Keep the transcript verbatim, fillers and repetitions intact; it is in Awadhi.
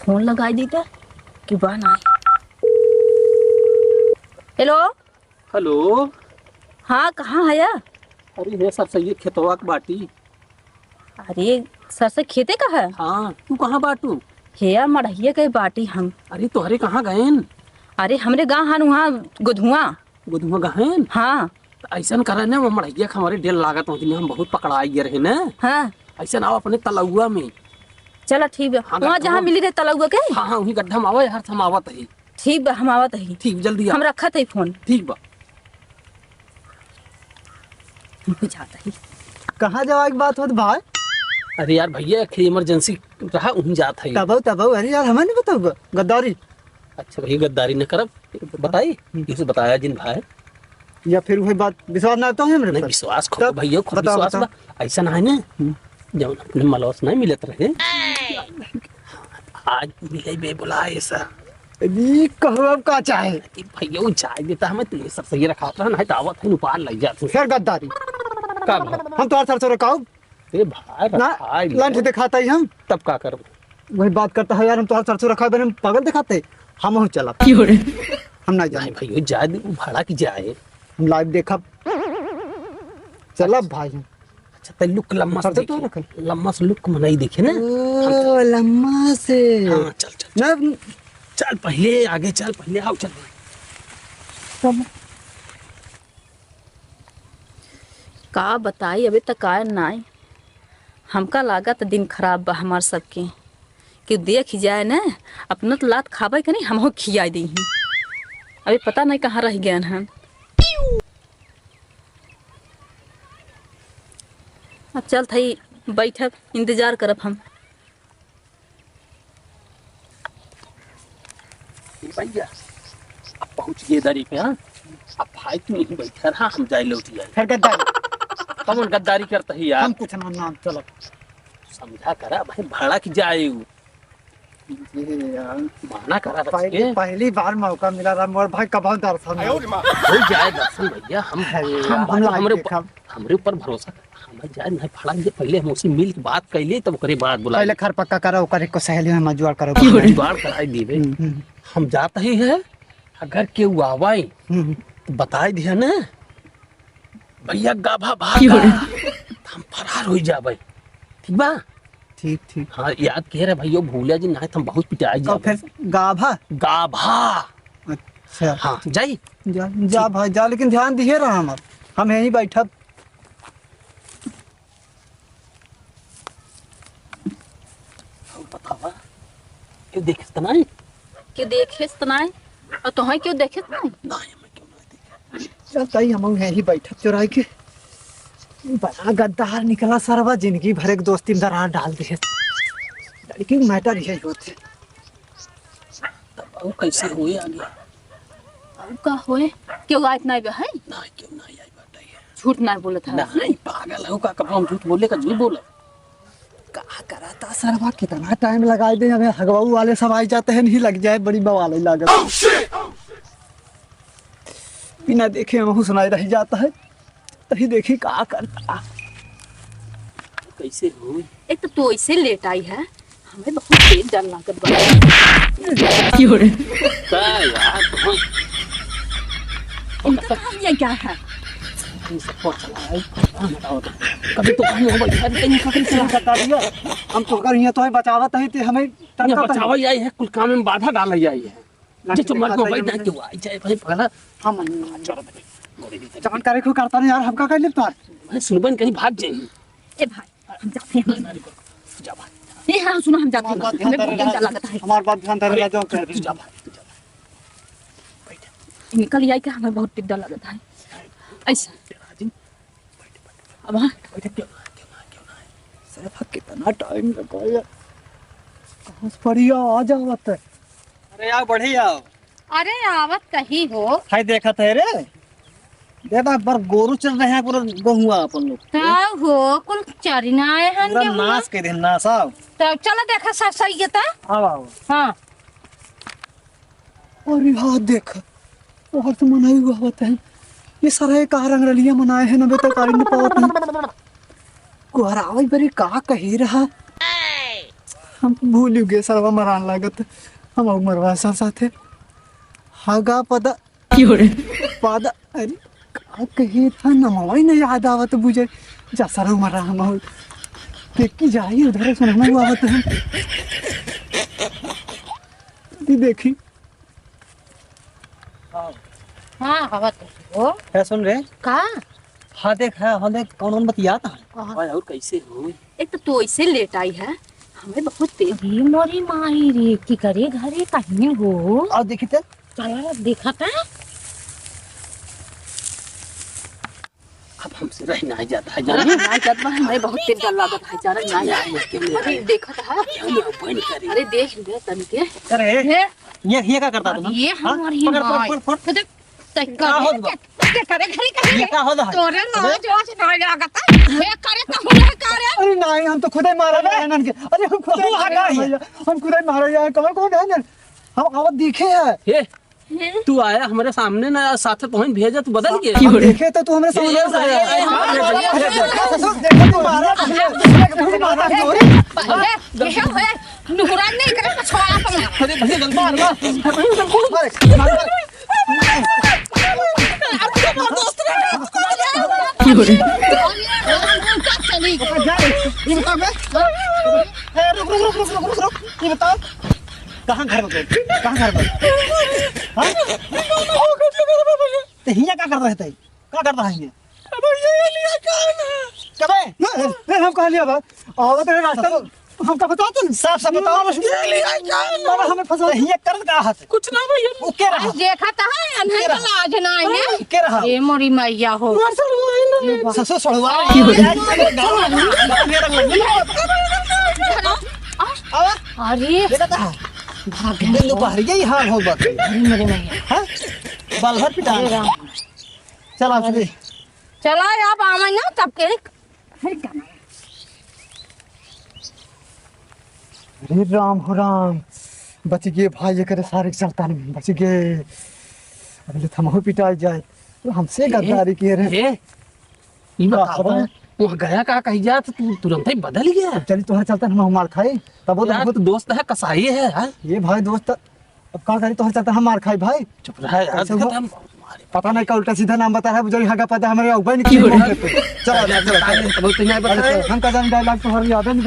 फोन लगाई दी त कि बा ना। हेलो। हेलो। हाँ, कहाँ हया? अरे हे सरसैये खेतवा के बाटी। अरे सरसै खेते का है? हाँ, तू कहाँ बाटू? हे यार, मड़हिया के बाटी हम। अरे तोहरे कहाँ गएन? अरे हमरे गाँव हन वहाँ गोधुआ। गोधुआ गएन? हाँ। त अइसन करे ना, वो मड़हिया के हमरे डेर लागत होती, हम बहुत पकड़ाई गए रहे ना। हाँ। अइसन आओ अपने तलउआ में। चला ठीक बा। हाँ, वहाँ जहाँ गड्ढवा मिली रहे तलउआ के? हाँ, हाँ, वही गड्ढा में आवा यार, हम आवत ही। ठीक बा, हम आवत ही। ठीक, जल्दी आ। हम रखत ही फोन। ठीक बा। हम जात ही। कहाँ जावा के बात होत भाई? अरे यार भैया, एक emergency रहा, उहीं जात ही। तबउ, तबउ, अरे यार, हमें नहीं बताऊ गद्दारी। अच्छा भैया, गद्दारी न करब, बताई? हम्म। इसे बताया जिन भाई। या फिर वही बात, विश्वास ना तो है हमरे नहीं, पर। विश्वास खो तब भैया, खुद बताओ, विश्वास बताओ। बा। ऐसा ना है ना, हम्म। जब अपने मलवा से नहीं मिलत रहे, आज मिले बे बुलाए सा। अरे, कहो अब का चाहे? अरे भैया, वो चाय देता हमें, तू ये सब सही रखा रहा, नहीं तो आवत है, उपार लग जाते। फिर गद्दारी। का भा? हम तो हर सरसों रखाओ। ए भाई, ना, रखाई ले। लंठ दिखाता ही हम। तब का करब? वही बात करता है यार, हम तोहार सरसों रखा बने पागल दिखाते, हम हूँ चला। क्यों रे? हम ना जाए। नहीं भाई, वो जाए दे, वो भाड़ा की जाए। हम लाइव देखब। चला भाई। अच्छा, ते लुक लम्मा से सरसों तो देखे। रखल। लम्मा से लुक मनाई देखे ना। ओ, लम्मा से। हाँ, चल, चल, चल। ना, चल, पहले आगे चल, पहले आओ, चल। चल। का बताई, अबे तक आए नाई। हमका लागत दिन खराब बा हमार सबके। केहू देख ही जाए न, अपना तो लात खाबे करी, हमहू खियाई देही। अबे पता नहीं कहाँ रह गए हन। अब चल थई, बैठब, इंतजार करब हम। ए भैया, अब पहुँच गए दरी पे, हाँ? अब भाई तू यहीं बैठा रहा, हम जाए लौट जाए। फिर गद्दारी। कौन गद्दारी करता है यार? हम कुछ ना, नाम चलो। समझा करा भाई, भाड़ा की जाए उ। ये यार। माना करा रच पहली, के। पहली बार मौका मिला रहा मोर भाई, कब दर्शन हो जाए दर्शन भैया, हम, अरे हम, यार, हम लाइव हमरे देखब। हमरे ऊपर भरोसा कर। हम जाए नहीं फड़ा जे, पहले हम उसे मिल के बात कर ली, तब ओकरे बाद बुला पहले ली। घर पक्का करो, ओकर एको सहेली में जुगाड़ करो। क्यों रे? जुगाड़ कराई दीबे। हम्म, हम्म। हम जात ही है, अगर केहू आवाई, हम्म, हम्म। तो बताई दिया ना, भैया गाभा भागा, क्यों रे? तो हम फरार हो जाबे। ठीक बा? ठीक, ठीक। हाँ, याद किहे रहे भैया, भूलिया जिन, नहीं तो हम बहुत पिटाई तो जाबे। फिर गाभा? गाभा। अच्छा। हाँ, जाई? जा, जा ठीक। भाई, जा, लेकिन ध्यान दिहे रहा हमार। हम यहीं बैठब। और बतावा, केहू देखे त नाई? केहू देखे त नाई? और तोहें केहू देखे त नाई? नाई, हमें केहू नाई देखे। चल, ताई, हम यहीं बैठब चुराई के। बड़ा गद्दार निकला सरवा, जिंदगी भर एक दोस्ती में दरार डाल दिहे। लड़की के matter यही होते। तब और कैसे होए आगे? और का होए? केहू आइत नाई बा, है? नाई, केहू नाई आई बाटे। झूठ नाई बोलत है। नाई, पागल हो का? कब हम झूठ बोले का, झूठ बोला? का करता सरवा, कितना time लगाई दे, हमें हगवाऊ वाले सब आई जाते हैं, नहीं लग जाए, बड़ी बवाल ही लागत। बिना देखे महू सुनाई रह जाता है। तही देखी का करता। कैसे हो? एक तो तू ऐसे लेट आई है, हमें बहुत तेज डर लागत बा। क्यों रे? का यार, तुम इनका काम ये क्या है? कभी तो कहीं हो भाई, कभी कहीं पकड़ के रखा दिया। हम तो कर, ये तो है बचावत है, ते हमें ये टक्का बचावा ही आई है, कुल काम में बाधा डाला ही आई है। जे चुम्मा को बैठ ना क्यों आई जाए भाई पगला। हम चलो भाई। जान करे को करता नहीं यार, हमका कह लेता। भाई सुनबन कहीं भाग जाए। ए भाई, हम जाते हैं। जा भाई। ए हाँ, सुनो, हम जाते हैं। हमार बात ध्यान हमें बहुत धरे डर ला। लगता है। हमार बात ध्यान धरे ला, जाओ, तू जा भाई, तू जा भाई। बैठ। निकल आई क्या? हमें बहुत डर लगता है। ऐसा। राजू, अब हाँ। बैठ, क्यों ना, क्यों ना, क्यों ना। सरवा कितना time लगा यार। कहाँ से पड़िया आ जावत है। अरे आओ, बढ़ी आओ। अरे आवत कहीं हो। हाय देखत है रे। देखा, एक बार गोरू चल रहे हैं पूरा गहुआ अपन लोग। का हो, कुल चरी ना आए हैं पूरा गेहूं? नाश कर दे, नाश। आओ। तो चलो देखा सर, सही है तो। आओ, आओ। हाँ। अरे हाँ, देख, ओहर तो मनाई हुआ होता है। ये सारा ये कहाँ रंगरलिया मनाए हैं, नबे तक आइन पावत नहीं। गोहरावई बरी का कही रहा? हम भूल गए सरवा मरान लागत। हम मरवा साथे हगा पदा। क्यों रे? पदा, अरे का कहे था, नमवा ही नहीं याद आवत बुझे। जा सरवा मरा हम। देखी जाई उधर सुनना हुआ आवत है। दी देखी। हाँ, हवा तो हो। क्या सुन रे? का? हाँ देख, हाँ, हाँ देख, कौन कौन बतियात है? हाँ। और, और कैसे हो? एक तो तू ऐसे लेट आई है, हमें बहुत तेज। अरे मोरी माई रे, की करे घरे कहीं हो? और देखी तो। चला देखा था। अब हमसे रह ना जाता है, जानी? ना जात बा, हमें बहुत तेज डर लागत है, जाना ना जाए। अरे, देखत है। जानी, अब बंद करी। अरे, देख ले तनी के। अरे, हे। ये, ये का करता तुम? ये हाँ? हमारी पकड़, माँ। पकड़, पकड़, पकड़। तो देख, तै का करे, होत बा? तै करे, करे, करे। ये का होत है? तोरे अबे? लाज, लाज ना लागत है। ये करे तो हुए करे। अरे नहीं, हम तो खुदे मारा अबे? गया इनके। अरे हम खुदे तू मारा हटा गया ही। भैया, हम खुदे मारा गया। कौन, कौन है ना? हम आवत दिखे है। हे, तू आया हमरे सामने ना, साथे तोहन भेजा, तू बदल गया। हम देखे तो तू हमरे सामने ये, से आया। ये, ये, ये, ये, ये, देखे तू मारा, देखे तू मारा, sorry। पहले ये है, नुकरान नहीं करे, पछवाड़ा पर मार। अरे भैया, गलती मार, मार, मार, मार, मार। दोस्त रे, दोस्त रे। चली। ये बता बे। ए, रुक, रुक, रुक। ये बताओ। कहाँ घर में गए? कहाँ घर में? हाँ? तो हियाँ का कर रहे थे? का कर रहा है हियाँ? अब ये लिया कौन है? कबे? ए, ए, हम कहाँ लिया बा? आवत रहे रास्ता में। हमका बताओ तुम। साफ साफ बताओ। ये लिया कौन है? बाबा, हमें फंसा। तो हियाँ कर का हाथ? कुछ ना भैया। वो क्या रहा? देखा था, अनहन का लाज ना है। के रहा? ए मोरी मैया हो। मार सड़वा है ना। ये बा- ससुर सड़वा। आ, आ, आ, आ, आ, आ, आ, आ, अरे। देखा था? भाग गए। दिन दोपहर यही हाल हो बात है। अरे मोरी मैया। हाँ? बाल भर पिटा। अरे राम। चल, आप चले। चला, अब आवे ना तब के। अरे राम हो राम, बच गए भाई, एकरे सारे के चलता नहीं बच गए। अगले थमहू पिटाई जाए, तो हमसे ए, गद्दारी किए रहे। ए, ई बता, बाप रे। वहाँ गया का कही जात, तू तुरंत ही बदल गया। अब चली तोहरे चलता हम मार खाई, तब वो तो यार, हमको तो दोस्त है, कसाई है, हाँ? ये भाई दोस्त अब का करी, तोहरे चलते हम मार खाई भाई। चुप रह यार, कैसे देखत हुआ? हम पता नहीं का उल्टा सीधा नाम बता है, जो हगा पता हमारे उबे नहीं की बोल रहे। चलो, चलो, चलो। बहुत नहीं पता है। हम का जान dialogue तोहरे याद है नहीं।